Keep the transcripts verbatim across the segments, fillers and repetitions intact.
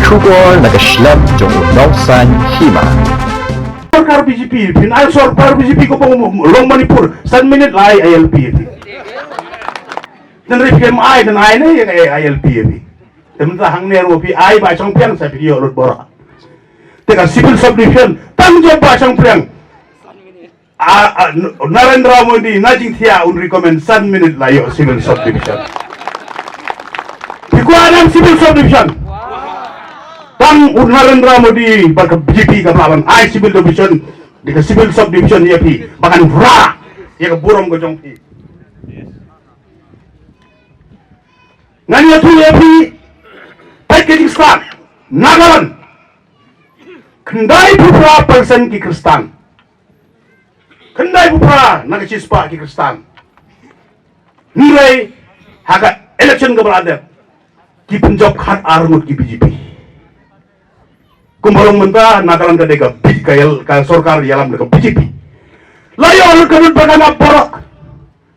Khubor na ka shlem jong u Nongsaiñ Hima. Sorkar B J P, phin ai sorkar B J P ko bang long Manipur, san minit lai I L P ïa phi. Nan rip kem ai, nan ai ne, ïa I L P ïa phi. Te mynta hangne ruh phi ai Bah Shangpliang sa phi ïoh lut bor. Te ka civil subdivision, tang jong Bah Shangpliang. A, a, N-, Narendra Modi, na jingthiah un recommend san minit la ïoh civil subdivision. Phi kwah nang civil subdivision. Tang u Narendra Modi, bad ka B J P ka lah ban ai civil division, di ka civil subdivision ïa phi, ba kan rah ïa ka burom ka jong phi. Ngan ïathuh ïa phi, peit ka jingstad, Nagaland. Khyndai phew phra percent ki Khristan. Khyndai phew phra na ka shispah ki Khristan. Hynrei ha ka election kaba la dep, ki pynjop khat ar ngut ki B J P. Kumba long mynta Nagaland ka dei ka B-, ka ïal-, ka sorkar ïalam da ka B J P. La ïoh lut ka lut ba ka na baroh.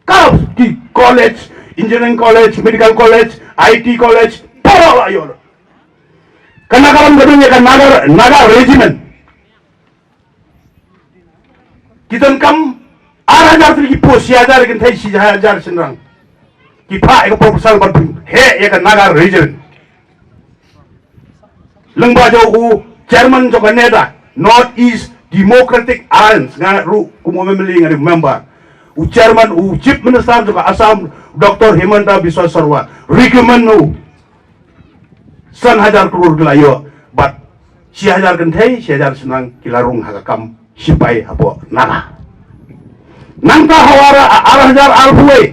Ka ki college, engineering college, medical college, I T college, baroh la ïoh lut. Ka Nagaland ka don ïa ka Naga, Naga regiment. Ki donkam ar hajar tylli ki post, shi hajar kynthei, shi hajar shynrang. Ki phah ïa ka proposal ban pynheh ïa ka Naga Region. Lyngba jong u chairman jong ka NEDA, North East Democratic Alliance, nga ruh kum u M L A nga dei member. U chairman, u chief minister jong ka Assam, Doctor Himanta Biswa Sarma, recommend u san hajar klur ki la ïoh, bad shi hajar kynthei, shi hajar shynrang ki la rung ha ka kam shipai hapoh Naga. Nangta ha u ar, ar hajar arphew wei,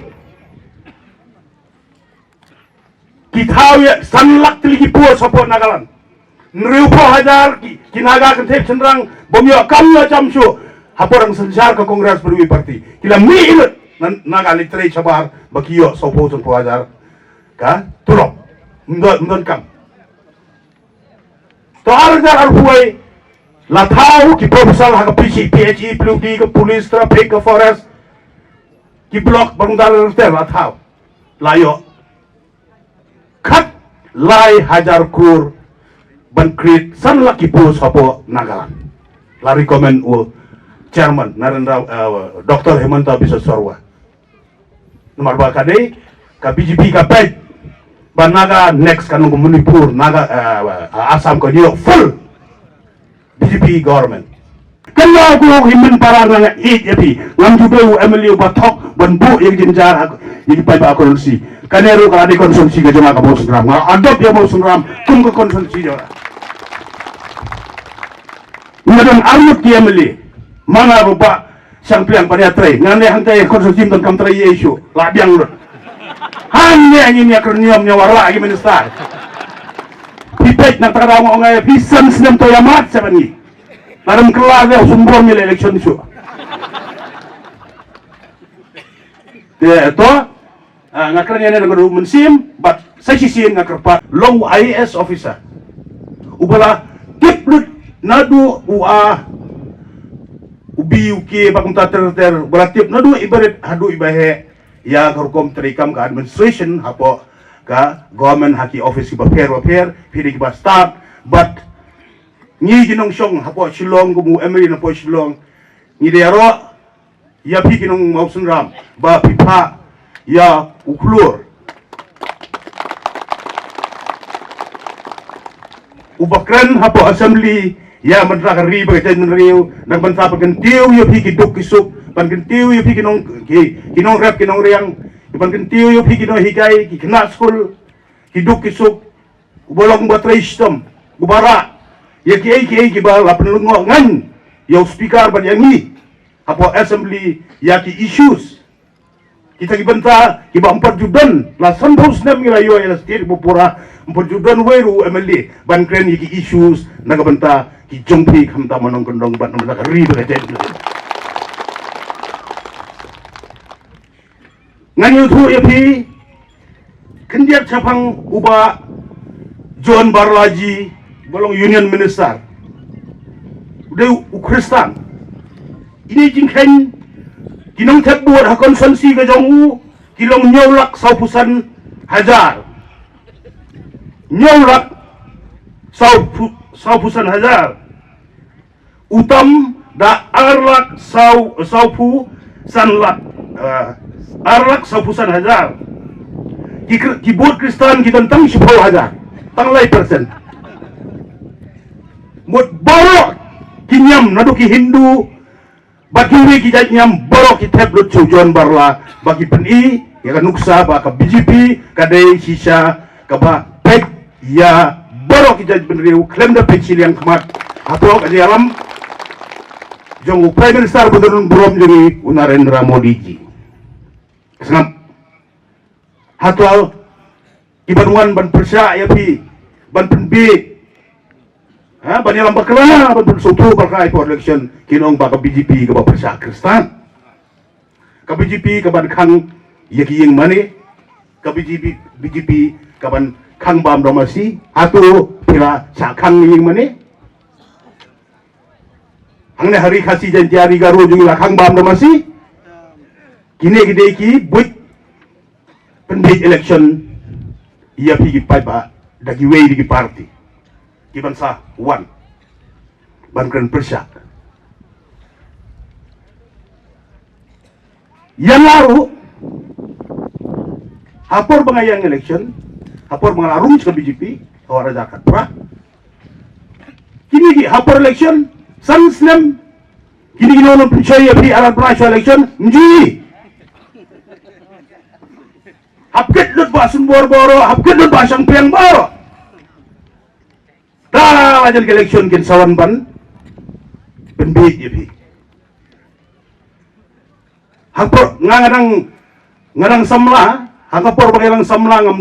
ki thaw ïa san lak tylli ki post hapoh Nagaland. Hynriewphew hajar ki, ki Naga kynthei shynrang bym ïoh kam ïoh jam shuh. Hapoh rang synshar ka Congress bad u party, ki la mih lut na Naga Literature Bar ba ki ïoh sawphew sanphew hajar ka tulop. Ym don, ym don kam. To ar hajar arphew wei la thaw ki proposal ha ka P C, P H E, P W D, ka police, traffic, ka forest, ki block, bang dar ter la thaw. La ïoh khat lai hajar klur ban create san lak ki post hapoh Nagaland. La recommend u chairman Narendra, eh, Doctor Himanta Biswa Sarma. Namar ba ka dei ka B J P ka peit ba Naga next ka nong Manipur, Naga, eh, Assam ka ïoh full B J P government. Kan ïa ku hi mynta para nga ïeit ïa phi. Ngam ju dei u M L A uba thok ban buh ïa ka jynjar ha ïa ki paidbah constituency. Kane ruh ka la dei constituency ka jong nga ka Mawsynram. Nga adopt ïa Mawsynram kum ka constituency jong nga. Nga don arngut ki M L A. Ma nga ba Shangpliang ban ïatrei. Ngan leh hangta ïa constituency donkam trei ïa issue. La biang lut. Hangne ngin ïa kren niam ïa wara ïa ki minister. Phi peit na kata ka daw nga ong ïa phi san snem to ïa mat sha ban ngi. Ngan ym kylla de u sumbrong ïa la election shuh. Te to, ah, nga kren ïa ne nga ruh mynsiem, bad sa shisien nga kyrpad long u I A S officer. Uba la tip lut naduh u A, u B, u K, ba kumta ter ter, uba la tip naduh i barit haduh i baheh ïa ka rukom treikam ka administration hapoh ka government ha ki office kiba pher ba pher, phi dei kiba stad, bad ngi ki nongshong hapoh Shillong, kum u M L A hapoh Shillong, ngi dei ïaroh ïa phi ki nong Mawsynram ba phi phah ïa u khlur uba kren hapoh assembly ïa mynta ka ri bad ka jaitbynriew, na ka bynta ban kyntiew ïa phi ki duk ki suk, ban kyntiew ïa phi ki nong, ki, ki nongrep ki nongriang, ban kyntiew ïa phi ki nonghikai, ki khynnah skul, ki duk ki suk, uba long uba trei shitom, uba rah ïa kiei kiei kiba la pynlyngngoh ngan ïa u speaker bad ïa ngi hapoh assembly ïa ki issues. Kita ki bynta kiba ym pat ju don, la sanphew snem ngi la ïoh ïa la state ba pura, ym pat ju don wei ruh u M L A ban kren ïa ki issues na ka bynta ki jong phi khamtam ma nongkyndong bad na ka bynta ka ri bad ka jaitbynriew. Ngan ïathuh ïa phi khyndiat shaphang u Bah John Barlaji, ba long Union Minister. U dei u Khristan. Ine i jingkheiñ, ki nongthep vote ha constituency ka jong u ki long hynñiew lak sawphew san hajar. Hynñiew lak Saw phew, saw phew san hajar. U Tam da ar lak saw, saw phew san lak, ah, ar lak saw phew san hajar. Ki kr-, ki vote Khristan ki don tang shiphew hajar. Tang lai persen. Mut baroh ki niam naduh ki Hindu bad kiwei ki jait niam baroh ki thep lut sha u John Barla ba ki pyni ïa ka nuksa ba ka B J P ka dei shisha kaba peit ïa baroh ki jait bynriew khlem da peit shiliang khmat. Hato ka jingïalam jong u Prime Minister ba don burom jong ngi u Narendra Modi ji. Sngap. Hato ki ban wan ban pyrshah ïa phi ban pynbiej, ha, ban ïalam bakla ban pynsngewthuh bakla ïa por election, kin ong ba ka B J P kaba pyrshah Khristan. Ka B J P ka ban khang ïa ki ïing mane. Ka B J P, B J P ka ban khang bam da masi. Hato phi la shah khang ïing mane? Hangne ha Ri Khasi Jaiñtia Ri Garo jong ngi la khang bam da masi. Kine ki dei ki buit pynbiej election ïa phi ki paidbah da kiwei de ki party ki ban sa wan ban kren pyrshah. Ïa nga ruh, ha por ba nga ïeng election, ha por ba nga la rung sha ka B J P ha u ar hajar khatphra, kine ki ha por election san snem, kine ki nongpynshoi ïa phi ar hajar khatphra sha election, ym ju ïohi. Hap kit lut Bah Sunbor baroh, hap kit lut Bah Shangpliang baroh. Da la jan ka election kin sa wan ban pynbiej ïa phi. Ha por nga, nga dang, nga dang samla, ha ka por ba nga dang samla ngam,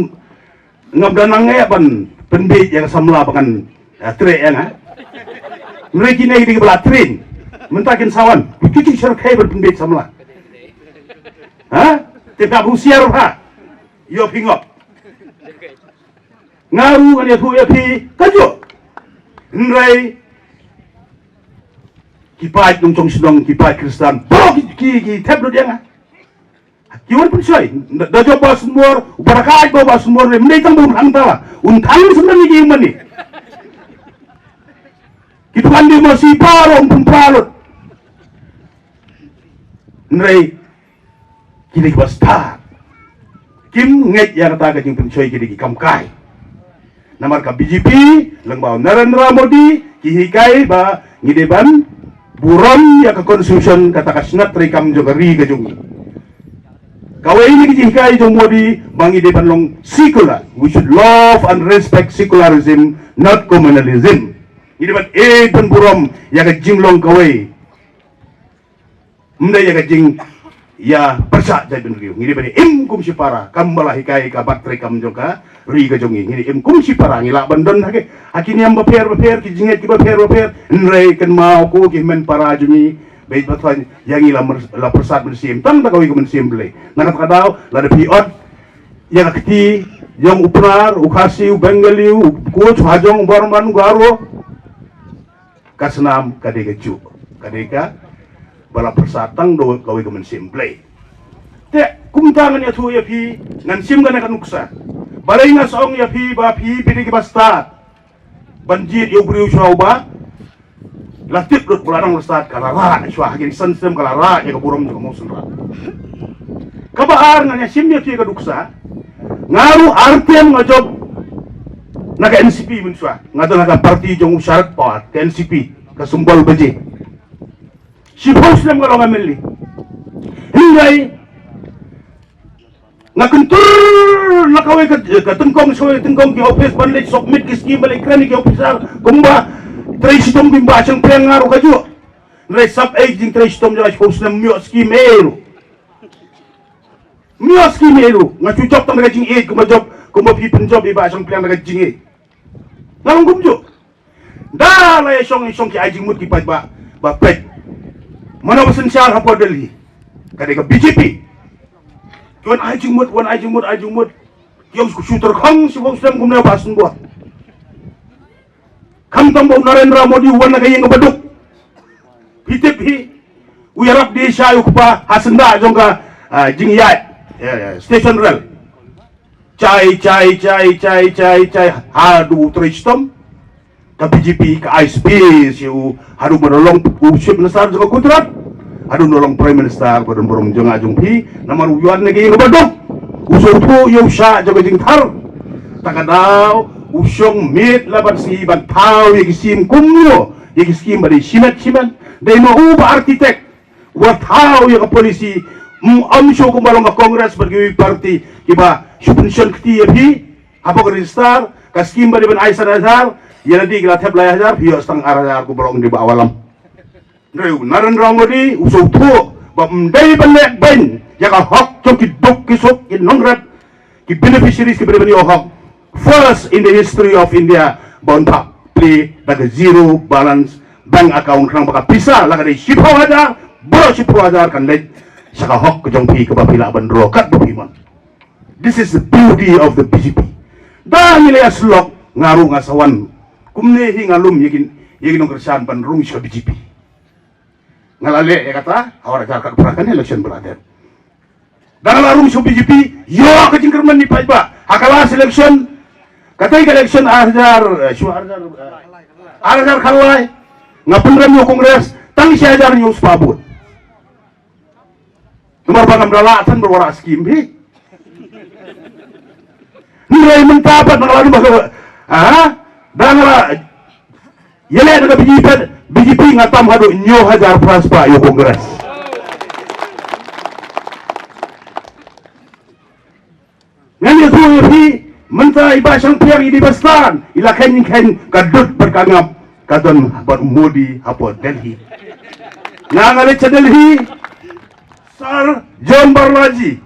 ngam da nang ïa ban pynbiej ïa ka samla ba kan, eh, trei ïa nga. Hynrei kine ki dei ba la train. Mynta kin sa wan, ki ki sher khai ban pynbiej samla. Ha? Te ka husiar ha. Ïoh phi ngop. Nga ruh ngan ïathuh ïa phi kajuh. Hynrei ki paid nongshong shnong, ki paid Khristan, baroh ki, ki, ki thep lut ïa nga. Ki wan pynshoi da, da jop Bah Sunbor, u para ka ai ba Bah Sunbor ne, ym dei tang ba un thang tala, un thang sendang ïa ki ïing mane. Ki dukan di masi baroh un pynpra lut. Hynrei ki dei kiba stad. Kim ngeit ïa kata ka jingpynshoi, ki dei ki kam kai. Namar ka B J P lyngba u Narendra Modi ki hikai ba ngi dei ban burom ïa ka constitution, kata ka shnat treikam jong ka ri ka jong ngi. Kawei na ki jinghikai jong Modi ba ngi dei ban long secular. We should love and respect secularism, not communalism. Ngi dei ban ïeit ban burom ïa ka jinglong kawei. Ym dei ïa ka jing, ïa pyrshah jaitbynriew. Ngi dei ban im kum shipara, kam ba la hikai ka mat treikam jong ka ri ka jong ngi. Ngi dei im kum shipara, ngi lah ban don ha ki, ha ki niam bapher bapher, ki jingngeit kiba pher bapher. Hynrei kynmaw ko ki hynmen para jong ngi, bad ba thon ïa ngi la mer-, la pyrsad mynsiem tang da kawei ka mynsiem Blei. Na kata ka daw lada phi ot ïa ka kti jong u Pnar, u Khasi, u Bengali, u Koch, u Hajong, u Burman, u Garo, ka snam ka dei kajuh, ka dei kaba la pyrsad tang da kawei ka mynsiem Blei. Te kumta ngan ïathuh ïa phi, ngan shim kane ka nuksa. Balei nga sa ong ïa phi ba phi, phi dei kiba stad ban jied ïa u briew shuwa uba la tip lut ba la nang la stad, ka la rah shuwa ha kine ki san snem, ka la rah ïa ka burom jong ka Mawsynram. Kaba ar, ngan ïa shim ïa phi ka nuksa. Nga ruh ar term nga jop na ka N C P mynshuwa. Nga don ha ka party jong u Sharad Pawar, ka N C P, ka symbol baje. Shiphew snem nga long M L A. Hynrei nga kyntur na kawei ka, ka tyngkong sha kawei ka tyngkong, ki office ban leit submit ki scheme, ban leit kren ki officer, kumba trei shitom, kumba shang pyrshang, nga ruh kajuh. Hynrei sap ei jingtrei shitom jong nga shiphew snem, ym ïoh scheme ei ruh. Ym ïoh scheme ei ruh. Nga shu jop tang da ka jingïeit, kumba jop, kumba phi pynjop ïa i Bah Shangpliang da ka jingïeit. Nga long kumjuh. Da la ïa shong, ïa shong ki ai jingmut ki paidbah ba peit. Mano ba synshar hapoh Delhi? Ka dei ka B J P. Ki wan ai jingmut, wan ai jingmut, ai jingmut. Ki ong shu tyrkhong shiphew snem kumne Bah Sunbor. Khamtam ba u Narendra Modi u wan na ka ïing kaba duk. Phi tip hi, u ïarap die shai u kpa ha syndah jong ka, ah, jingïaid, eh, station rail. Shai, shai, shai, shai, shai, shai haduh u trei shitom. Ka B J P ka ai space ïa u, haduh ba u long u Chief Minister jong ka Gujarat, haduh u long Prime Minister, ba don burom jong nga jong phi, namar u ïoh na ka ïing kaba duk. U sngewthuh ïa u shah jong ka jingthar. Ta ka daw u shong miet la ban sngi ban thaw ïa ki skim kumno, ïa ki skim ba dei shimet shimet. Dei ma u ba architect wat thaw ïa ka policy. Ym, ym shu kumba long ka Congress bad kiwei party kiba shu pynshon kti ïa phi hapoh ka register, ka skim ba dei ban ai san hajar, ïa lade ki la thep lai hajar, phi ïoh tang ar hajar, kumba long dei ba wallam. Hynrei u Narendra Modi u sngewthuh ba ym dei ban leh beiñ ïa ka hok jong ki duk ki suk ki nongrep, ki beneficiaries kiba dei ban ïoh hok. First in the history of India ba un phah plie da ka zero balance bank account, khnang ba ka pisa la ka dei shiphew hajar, baroh shiphew hajar kan leit sha ka hok ka jong phi kaba phi lah ban draw katba phi mon. This is the beauty of the B J P. Da ngi leh ïa slok, nga ruh nga sa wan kumne hi, nga lum ïa ki, ïa ki nongkyrshan ban rung sha B J P. Nga la leh ïa kata ha u ar hajar khatphra, kane election ba la dep. Da nga la rung sha B J P, ïoh ka jingkyrmen ne paidbah. Ha ka last election, katei ka election ar hajar, eh, shu ar hajar, eh, ar hajar khatlai, nga pynrem ïa u Congress tang shi hajar hynñiew spah vote. Namar ba ngam da lah than ban wanrah skim hi. Hynrei mynta pat nga la dum ba ka, ha? Da nga la ïaleh na ka B J P, B J P nga tam haduh hynñiew hajar phra spah ïa u Congress. Ngan ïathuh ïa phi, mynta i Bah Shangpliang i dei ba stad, i la kheiñ kheiñ ka dud bad ka ngap, ka don bad u Modi hapoh Delhi. Nga nga leit sha Delhi, Sir John Barlaji.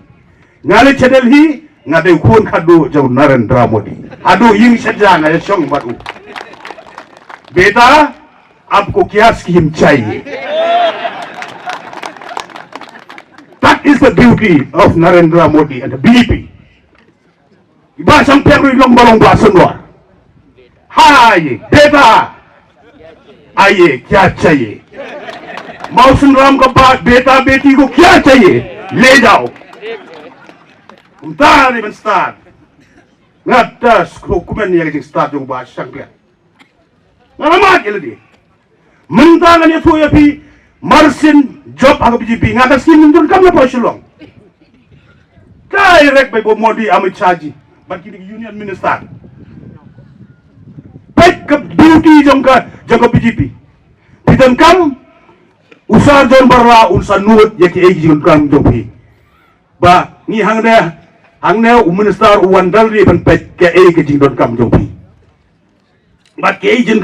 Nga leit sha Delhi, nga dei u khun khatduh jong u Narendra Modi. Haduh ïing shetja nga ïashong bad u. Beta, aapko kya scheme chahiye? That is the beauty of Narendra Modi and the B J P. Bah Shangpliang ruh i long ba long Bah Sundar. Hai, beta, aaiye, kya chahiye? Mawsynram ka ba-, beta beti ko kya chahiye? Le jao. Kumta ne ban stad. Nga da sngewkmen ïa ka jingstad jong u Bah Shangpliang. Nga la mad ïa lade. Mynta ngan ïathuh ïa phi, marsien jop ha ka B J P, nga ka skim jingdonkam na poh Shillong. Direct bai ba u Modi, Amit Shah ji bad kine ki union minister. Peit ka beauty jong ka, jong ka B J P. Phi donkam u Sir John Barla un sa nud ïa kiei ki jingdonkam jong phi. Ba ngi hangne, hangne u minister u wan dal ri ban peit kaei ka jingdonkam jong phi. Bad kiei jin